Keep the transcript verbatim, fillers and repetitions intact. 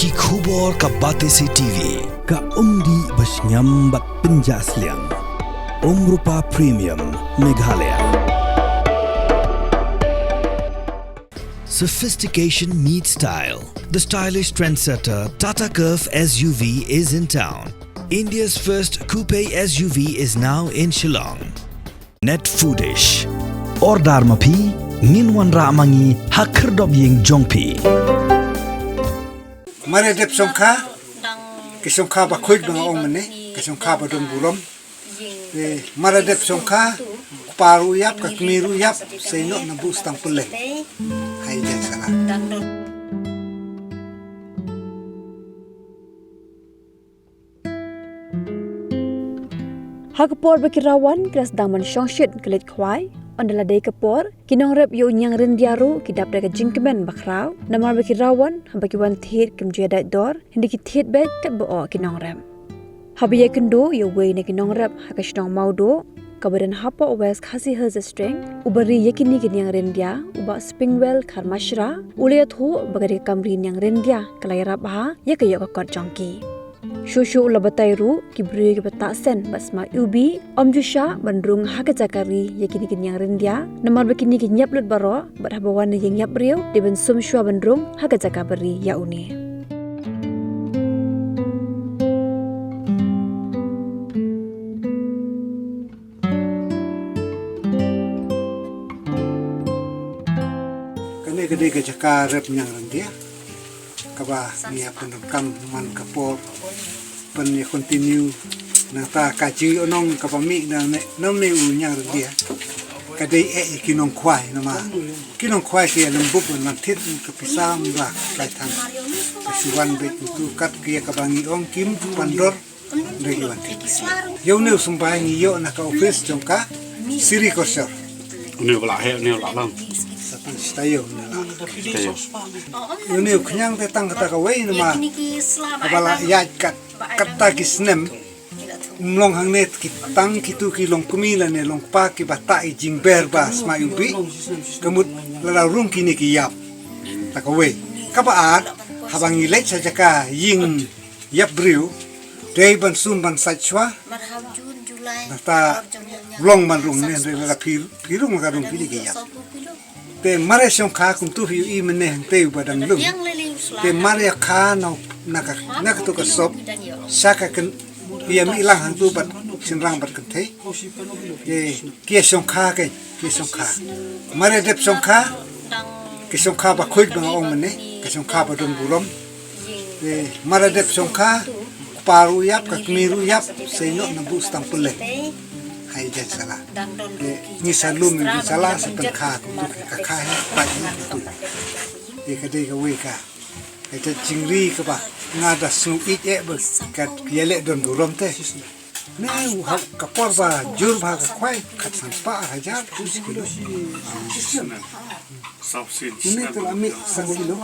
Ki khubor ka Batesi T V. Ka umdih ba shngiam bad pynjah sliang. Umrupa Premium, Meghalaya. Sophistication meets style. The stylish trendsetter Tata Curvv S U V is in town. India's first coupe S U V is now in Shillong. Net Foodish. Order ma phi, ngin wanrah ma ngi ha khyrdop ïing jong phi. Mare dep shongkha, ki shongkha ba khuid ba nga ong mynne, ki shongkha ba don burom. Eh, mare dep shongkha, kpa ruh ïap, ka kmie ruh ïap, sei noh na buh stang pule. Hai jan sana. Ha ka por ba ki rawan ki la sdang ban shongshit ka leit khwai, ynda la dei ka por, ki nongrep ïa u Niang Ryndia ruh ki dap da ka jingkmen bakhraw, namar ba ki rawan haba ki wan thied kim ju ïa dait dor, hynrei ki thied beit katba ong ki nongrep. Haba ïakynduh ïa uwei na ki nongrep ha ka shnong Mawduh, kaba don hapoh West Khasi Hills District, uba ri ïa kine ki Niang Ryndia, u Bah Springwell Kharmashra, u la ïathuh ba ka dei ka kam ri Niang Ryndia ka la ïarap bha ïa ka ïoh ka kot jong ki. Shuh shuh u la batai ruh ki briew kiba tah sen bad sma U B ym ju shah ban rung ha ka jaka ri ïa kine ki Niang Ryndia, namar ba kine ki ñiap lut baroh, bad haba wan na ïing ñiap briew dei ban sum shuwa ban rung ha ka jaka ba ri ïa une. Kane ka dei ka jaka rep Niang Ryndia kaba ngi ïa pyndonkam man ka por ban ïa continue. Nangta ka jingïohnong kaba mih na ne, na ne u Niang Ryndia ka dei eh ïa ki nongkhwai namar ki nongkhwai ki ïa lynbuk ban wan thied ka pisa mra lai than. Ka shu wan beit utu kat ki ïa kaba ngi ong kim ju pan dor. Ïa une u symbai ngi ïoh na ka office jong ka Siri Korsor. Une u ba la heh, une u la lang. Sa tang shi taïew une la. Shi taïew. Une u khñiang te tang kata kawei namar kaba la ïaid kat, katta ki snem. Um long hangne ki tang kitu ki longkmie lane longkpa kiba tah i jingber ba sma U B. Ka mut la la rung kine ki ïap. Ta kawei. Kaba ar, haba ngi leit sha jaka ïing ïap briew, dei ban sum ban sait shuwa. Nangta long ban rung ne, hynrei la phi, phi rung la ka rung kine ki ïap. Te mare shongkha kumtu phi ïohi mynne hangtei uba dang lum. Te mare kha na, na ka, na katu ka sop, sha ka kyn, ïa mih lang hangtu bad shynrang bad kynthei. Te ki ïa shongkha kein, ki ïa shongkha. Mare dep shongkha, ki shongkha ba khuid ba nga ong mynne, ki shongkha ba don burom. Eh, mare dep shongkha, kpa ruh ïap, ka kmie ruh ïap, sei noh na buh stang pule. Hai jan sala. Eh, ngi sa lum ngi sala sa pynkha kumtu ka kha hi, pa hi kumtu. Eh, ka dei kawei ka. Ka jingri kaba nga da sngew ïeit eh ba ka ïaleh don burom te. Ne u ha ka por ba jur ba ka khwai kat san spah hajar tu kilo. Ini tu la mih san kilo.